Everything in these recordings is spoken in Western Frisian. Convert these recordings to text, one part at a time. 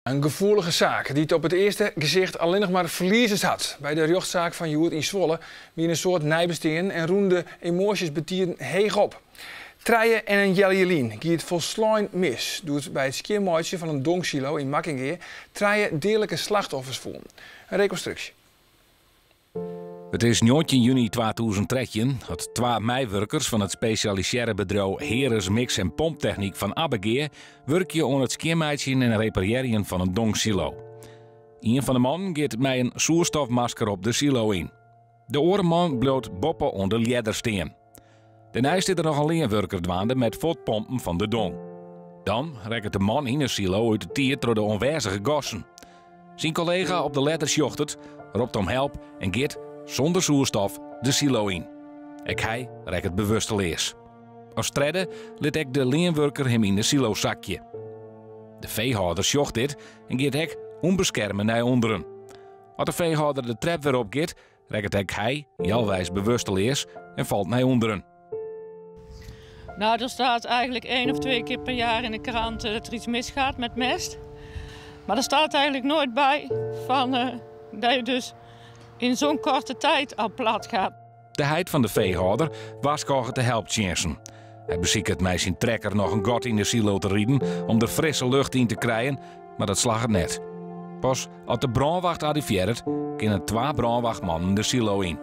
In gefoelige saak dy't op it earste gesicht allinnich mar ferliezers hat. By de rjochtsaak fan hjoed yn Zwolle wiene in soad neibesteanden en rûnen de emoasjes betiden heech op. Trije en in healjier lyn gie it folslein mis doe't by it skjinmeitsjen fan in dongsilo yn Makkingea trije deadlike slachtoffers foelen. In rekonstruksje. It is 19 juny 2013 at twa meiwurkers fan it spesjalisearre bedriuw Heeres Mix en Pomptechnyk fan Abbegea wurkje oan it skjinmeitsjen en reparearjen fan in dongsilo. Ien fan de mannen giet mei in soerstofmasker op de silo yn. De oare man bliuwt boppe oan de ljedder stean. Dêrneist is der noch in leanwurker dwaande mei it fuortpompen fan de dong. Dan rekket de man yn 'e silo út de tiid troch de oanwêzige gassen. Syn kollega op de ledder sjocht it, ropt om help en giet, sûnder soerstof, de silo yn. Ek hy rekket bewusteleas. As tredde lit ek de leanwurker him yn de silo sakje. De feehâlder sjocht dit en giet ek ûnbeskerme nei ûnderen. As de feehâlder de trep wer op giet, rekket ek hy healweis bewusteleas en falt nei ûnderen. Nou, er staat eigenlijk één of twee keer per jaar in de krant dat er iets misgaat met mest. Maar er staat eigenlijk nooit bij van, dat je dus in zo'n korte tijd al plat gaat. De heit fan de feehâlder warskôget de helptsjinsten. Hy besiket mei syn trekker noch in gat yn de silo te riden om der frisse lucht yn te krijen, mar dat slagget net. Pas as de brânwacht arrivearret, kinne twa brânwachtmannen de silo yn.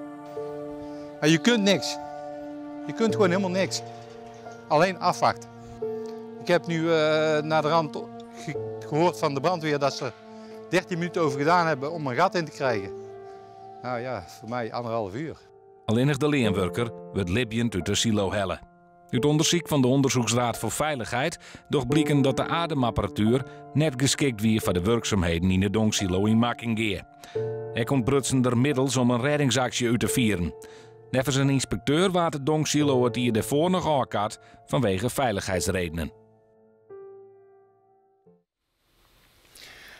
Maar je kunt niks. Je kunt gewoon helemaal niks. Alleen afwachten. Ik heb nu naderhand gehoord van de brandweer dat ze 13 minuten over gedaan hebben om een gat in te krijgen. Nou ja, voor mij anderhalf uur. Allinnich de leanwurker wurdt libjend út de silo helle. Ut ûndersyk fan de Onderzoeksraad voor Veiligheid docht bliken dat de ademapparatuer net geskikt wie foar de wurksumheden yn de dongsilo yn Makkingea. Ek ûntbrutsen der middels om in rêdingsaksje út te fieren. Neffens in ynspekteur waard de dongsilo it jier dêrfoar noch ôfkard fanwege feilichheidsredenen.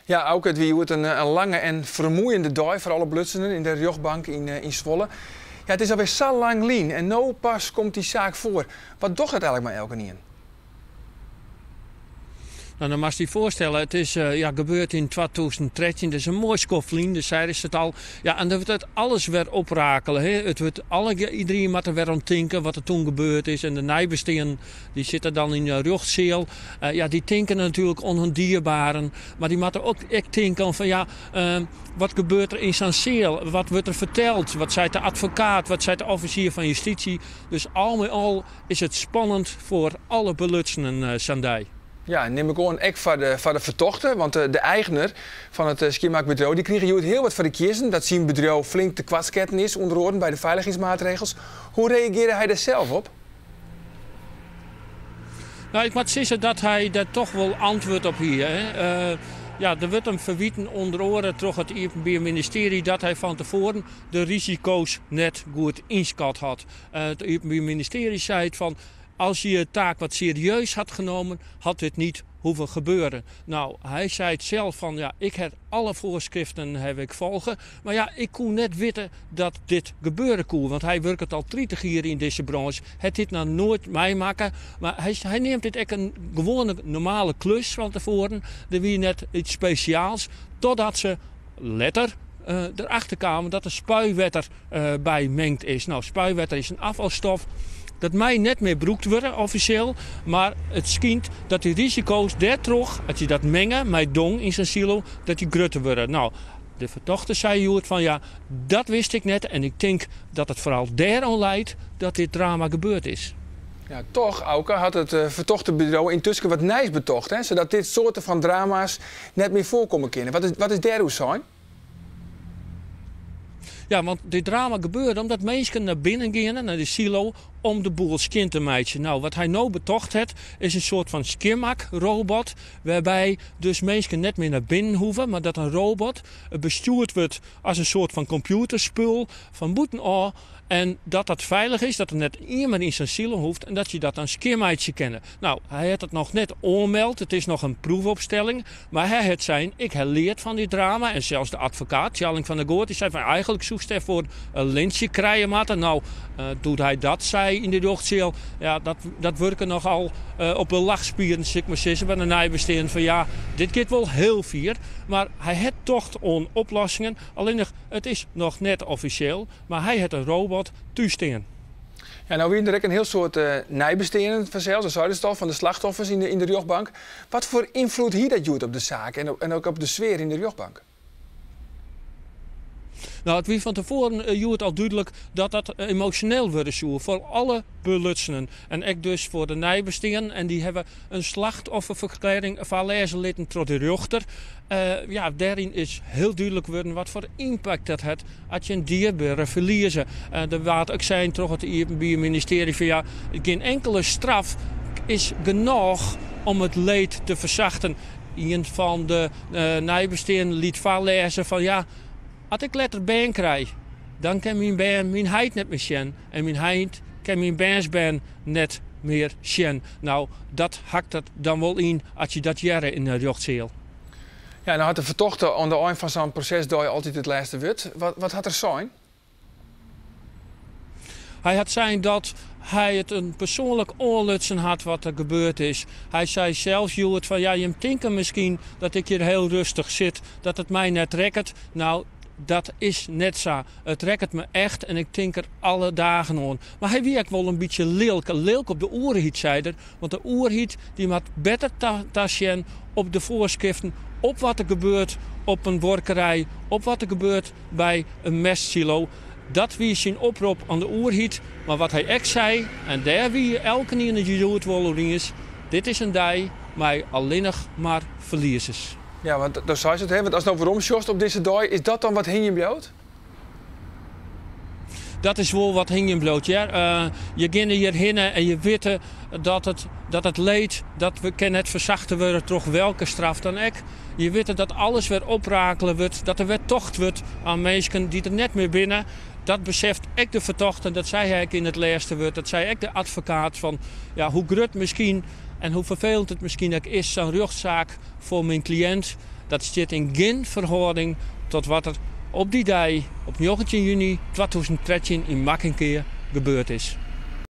Ja, Auke, it wie hjoed in lange en fermoeiende dei foar alle belutsenen yn de rjochtbank yn Zwolle. Ja, it is alwer sa lang lyn en no pas komt dy saak foar. Wat docht dat eigenlik mei elkenien? Nou, dan moatst dy foarstelle, it is ja, gebeurd yn 2013, dus in moai skoft lyn, dus seidest it al. Ja, en dan wurdt it alles wer oprakele. Hè. It wurdt alle, iedereen moat der wer oan tinke wat der toen gebeurd is. En de neibesteanden Dy sitte dan yn de rjochtseal. Ja, dy tinke natuerlik oan hun dierbaren, mar dy moatte ook ek tinke oan fan ja, wat gebeurt der yn sa'n seal? Wat wurdt der ferteld? Wat seit de advokaat? Wat seit de offisier fan justysje? Dus al mei al is it spannend foar alle belutsenen sa'n dei. Ja, nim ik oan ek foar de, foar de fertochte, want de eigner fan it skjinmakbedriuw dy krige hjoed hiel wat foar de kiezzen dat syn bedriuw flink tekoartsketten is, ûnder oaren by de feilichheidsmaatregels. Hoe reagearre hy dêr sels op? Nou, ik moat sizze dat hy dêr toch wol antwurd op hie. Hè. Ja, der wurdt him ferwiten ûnder oare troch it Iepenbier Ministearje dat hy fan tefoaren de risiko's net goed ynskat hat. It Iepenbier Ministearje seit fan as je je taak wat serieus had genomen, had dit niet hoeven gebeuren. Nou, hy seit sels fan ja, ik ha alle foarskriften haw ik folge, mar ja, ik koe net witte dat dit gebeure koe, want hy wurket al 30 jier yn dizze brânsj, hat dit noch noait meimakke, mar hy, hy neamt dit ek in gewoane normale klus fan tefoaren. Der wie net iets spesjaals, totdat se letter derachter kamen dat der spuiwetter by mingd is. Nou, spuiwetter is in afvalstof. Dat mei net mear brûkt wurde offisjeel, mar it skynt dat dy risiko's dêrtroch, as je dat minge mei dong yn sa'n silo, dat dy grutter wurde. Nou, de fertochte sei hjoed fan ja, dat wist ik net en ik tink dat it foaral dêroan leit dat dit drama gebeurd is. Ja, toch, Auke, hat it fertochte bedriuw yntusken wat nijs betocht, hè, sadat dit soarte fan drama's net mear foarkomme kinne. Wat is, wat is dêroer sein? Ja, want dit drama gebeurde omdat minsken nei binnen geane, nei de silo, om de boel skjin te meitsjen. Nou, wat hy no betocht hat, is in soart fan skjinmakrobot, wêrby dus minsken net mear nei binnen hoege, mar dat in robot bestjoerd wurdt as in soart fan kompjûterspul fan bûten ôf. En dat dat feilich is, dat der net ien mear yn sa'n silo hoecht en dat je dat dan skjinmeitsje kinne. Nou, hy hat it noch net oanmeld, it is noch in proefopstelling. Mar hy hat sein, ik ha leard fan dit drama. En sels de advokaat, Tjalling van der Goot, dy sei fan eigenlik soest dêrfoar in lintsje krije moatte. Nou, doe't hy dat sei, sei yn de rjochtseal, ja, dat, dat wurke nochal op de lachspieren, sil ik mar sizze, by de neibesteanden fan ja, dit giet wol hiel fier. Mar hy hat tocht oan oplossingen, allinnich it is noch net offisjeel, mar hy hat in robot thús stean. Ja, no wiene der ek in hiel soad neibesteanden fansels, dat seidest al, fan de slachtoffers yn de rjochtbank. Wat foar ynfloed hie dat hjoed op de saak en ek op de sfear yn de rjochtbank? No, it wie fan tefoaren hjoed al dúdlik dat dat emosjoneel wurde soe foar alle belutsenen. En ek dus foar de neibesteanden. En dy hawwe in slachtofferferklearring foarlêze litten troch de rjochter. Ja, dêryn is hiel dúdlik wurden wat foar ympakt dat hat as je in dierbere ferlieze. Der waard ek sein troch it Iepenbier Ministearje fan ja, gjin inkele straf is genôch om it leed te fersachten. Ien fan de neibesteanden liet foarlêze fan ja, as ik letter bern krij, dan kin myn bern myn heit net mear sjen en myn heit kin myn bernsbern net mear sjen. No, dat hakt der dan wol yn as je dat hearre yn de rjochtseal. Ja, no hat de fertochte oan de ein fan sa'n prosesdei altyd it lêste wurd. Wat hat er sein? Hy hat sein dat hy it in persoanlik oanlutsen hat wat der gebeurd is. Hy sei sels hjoed fan ja, jim tinke miskien dat ik hjir hiel rêstich sit, dat it my net rekket. No, dat is net sa. It rekket my echt en ik tink der alle dagen oan. Mar hy wie ek wol in bytsje lilk. Lilk op de oerheid, sei er. Want de oerheid dy moat better tasjen op de foarskriften, op wat der gebeurt op in buorkerij, op wat der gebeurt by in mestsilo. Dat wie syn oprop oan de oerheid. Mar wat hy ek sei, en dêr wie elkenien it hjoed wol oer iens, dit is in dei mei allinnich mar ferliezers. Ja, want do seist it, hè, want ast no weromsjochst op dizze dei, is dat dan wat hingjen bliuwt? Dat is wol wat hingjen bliuwt, hear. Je geane hjir hinne en je witte dat it, dat it leed, dat kin net fersachte wurde troch welke straf dan ek. Je witte dat alles wer oprakele wurdt, dat der wer tocht wurdt oan minsken dy't der net mear binne. Dat beseft ek de fertochte, dat sei hy ek yn it lêste wurd, dat sei ek de advokaat fan, ja, hoe grut miskien en hoe ferfelend it miskien ek is, sa'n rjochtsaak foar myn kliïnt, dat stiet yn gjin ferhâlding tot wat der op dy dei, op 19 juny 2013 yn Makkingea gebeurd is.